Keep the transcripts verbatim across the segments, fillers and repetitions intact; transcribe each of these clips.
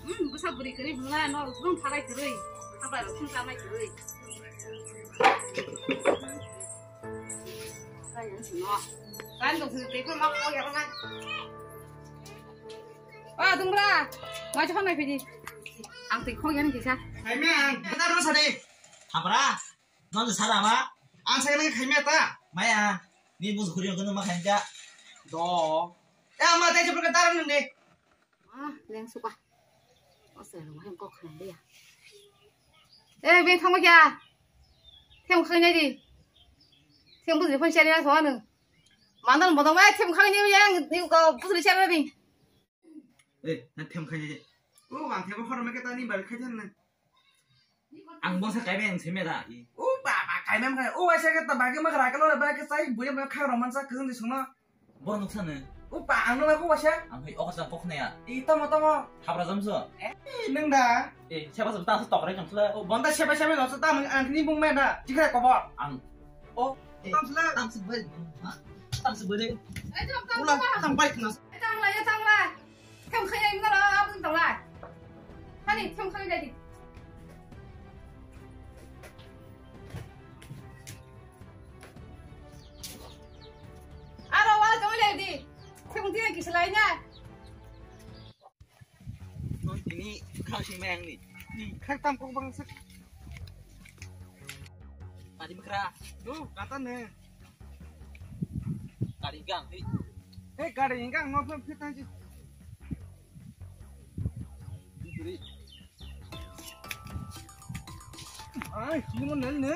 Bwsa bwrwi kwrwi bwla no rwchapung thalai kwrwi. Habai rok thung chamai kwrwi. Sai ang sino. Kan dong sini tei ko mak ko ya kan. Ah, dong bra. Mai chakhan mai phidi. Ang tei khok yan kisa. Hai me ang. Kita dulu sadi. Habra. Nang sara ba? Ang sai nang khaimya ta. Maya, ni bus khuri ko ma khaimya. Do. Ya ma dai jepur ka taran nang de. Ah, leng suka. O se lo hem kok khang de ya. Eh, be thang kya? Them khang nai di. Them bus phone share na so anu. Mandan bodong ma them khang nai ya, ni ko bus share na di. Eh, na them khang nai. O, ang them khang ma ke ta ni bar khai than na. Ang bongsa kaibai ang seme da. O baba, kaimai mkha. O waisa khe ta bagwi mkha rakalo, ba khe sai buya ba kha roman sa khe sung di sungno. Bor nuksa ne. O ba, ang nula ko waisa. Ang hai okasa kokne ya. I tamo tamo. Habra jamso. Eh, nung da. Eh, seba seba ta tok rai jamsla. O bonda seba seba jamsla ta ang ni bung me da. Jikra kobor. Ang. O, eh, tamsla. Tamsi bai. Ha? Tamsi bai. Ula, tam bai knas. Tang la, ya tang la. Them khaya imna ra abun tang la. Hani them khaya dai di. Aro wa jong dai di. Them dia kislai na. Noi tini khang sing mayang ni. Ni khang tam kok bang sek. Tadi mekra. Do, kata ne. Gari gang, hei. Hei, gari gang, no pun fit aja. Beri. Ai, ini mau nel ne.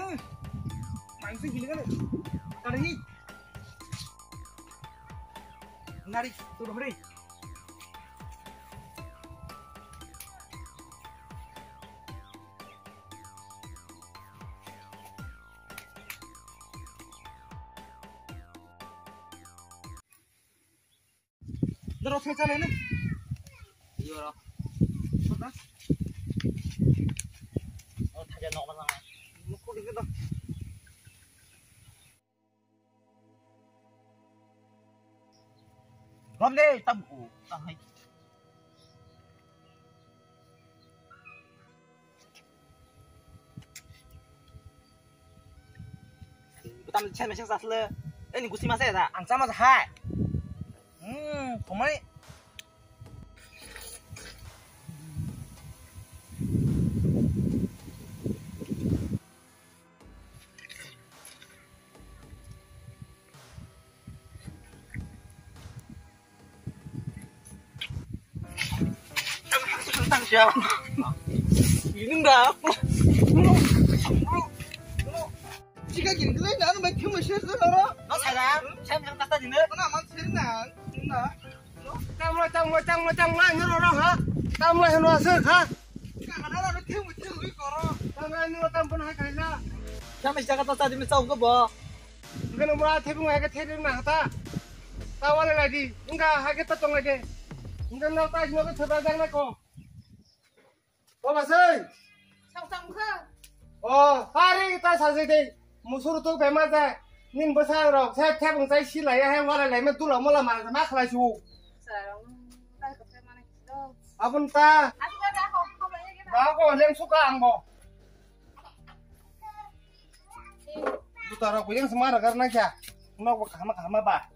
Main sih gini kan. Gari. Nari, tuh beri. Doro se chale ne. Iyo ro. Kota? O thaja nok ma. Nok ko dikhe do. Gom de tam ko. Tam hai. Tam chai mesen sasle. Ini gusi masa ya da. Ang sama hai. Hmm, tomai. Ini enggak. Jika gini, kita jangan main film share tu, Nora. No, saya, saya yang kata dina. Mana man sih nang? Nang. Tamo, tamo, tamo, tamo, nang, nang, nang, ha? Tamo, nang, nang, sir, ha? Tamo, nang, nang, tamo, tamo, koro. Tamo, nang, nang, tamo, nang, hai, kaila. Tamo, jaga tata dina, chau, ko, bo. Enggak, nang, mura, tebing, hai, ke, tebing, nang, ta. Tawale lagi. Enggak, hai, ke, ta, tong, lagi. Enggak, nang, ta, nang, ke, tebing, jang, nang, ko. O basai. Song song kha. O, hari ta sajai dei. Musur tu bema ja. Nin bwsa rok se thep wng chai si lai ya he walai lai ma dula mola ma ma khlai su. Sa rong. Abun ta. Aku ka da ko. Ba ko leng suka ang bo. Juta rok buyang sema ragar na kya. Nok bo khama khama ba.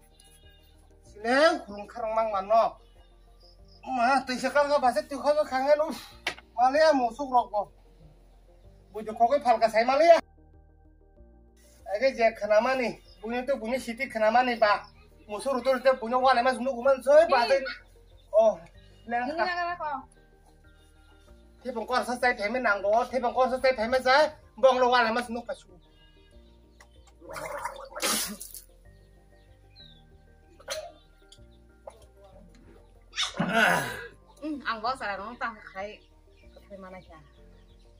Sileng khulung kharang mang mano. Ma twi se kang ba se twi kho khangen u. Maliya musuk rok bo. Bujo khogoi phalka sai maliya. Age je khnamani, buini to buini siti khnamani ba. Musuk rutu rute buino wale mas nugu man soi ba. Oh. Nang na ko. Thepung kor sa chai phaima nang bo, thepung kor sa chai phaima chai, bong lo wala mas nuk pasu. Hmm, ang bo sara nang ta khai, khai mana kya?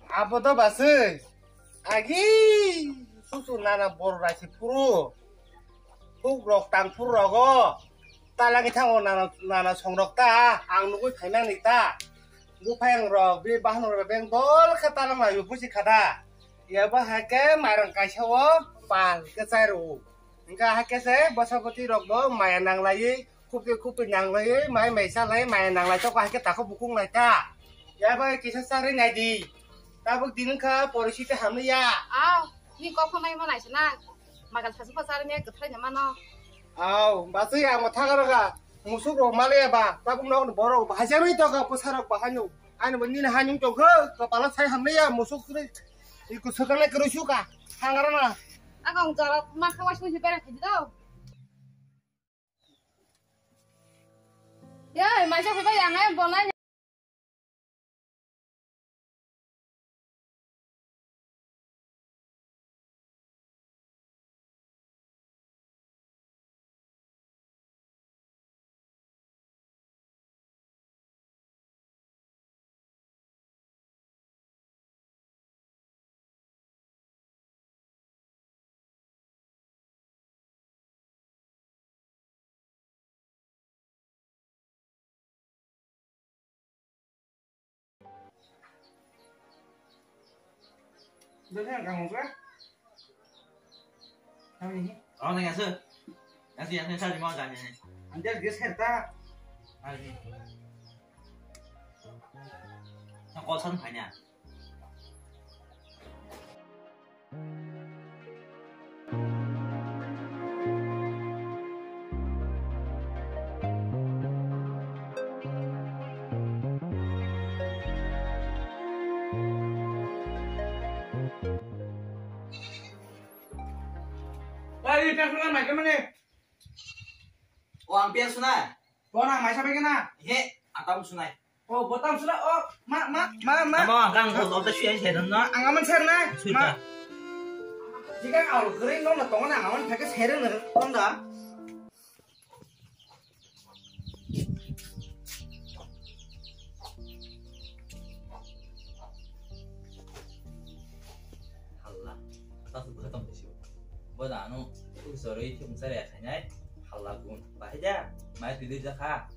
Abo to basi, agi, susu nana bor raisi puru, huk rok tang puru rogo, talangi thango nana, nana songrok ta, ang nugui phaimani ta. Buphang rok, bi bahan rok beng dol khe talang laio busi khada. Ya ba hake mairang kaisa o pal khe chai rw. Hingkha hake se bosopoti rok bo maya nang laiwi, khupti khupti nang laiwi, mai mai sa lai maya nang lai tok hake takho bukung lai ta. Ya bai kisa sari ngai di. Tabuk din kha porisi te hamni ya. Aw, ni kok phano imo nai sana. Magal sasu pa sari ne kwthai na mano. Aw, basi ya mo thaga roga. Musuk rok male ya ba. Tabuk nok ni borok bahai jani to ka pusarok bahai no. Ani bo nini hanyung to kha. Kapala sai hamni ya musuk kri. Iku sakale kru suka. Hangara na. Agong jara ma khawa sui sui bera khidi do. Ya, maisa kheba yang ai bolai. Dole ang kang ka? Kami ni. Oh, nang asu. Nasi yang nasi mau kami ni. Anjal gas herta. Kami ni. Nang kau san kanya. Oi, ini petrol kan macam mana? O, ang piyaj sunai. Bo na maisa bai kena? He, atam sunai. O, bo tam suna. O, ma, ma, ma, ma. Tamo ang kang ko, o, ta sui ai seren no. Ang aman ser na. Sui ma. Ta. Jika ang kering no na tongo na ang aman phaka seren na tonda. Halla, ta su khatam de shu. Bo da no, u soroi thum sare khainai. Halla gun. Bahai da, mai tu de kha.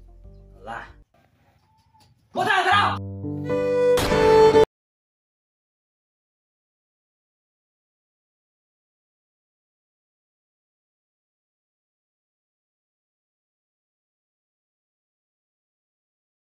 Halla.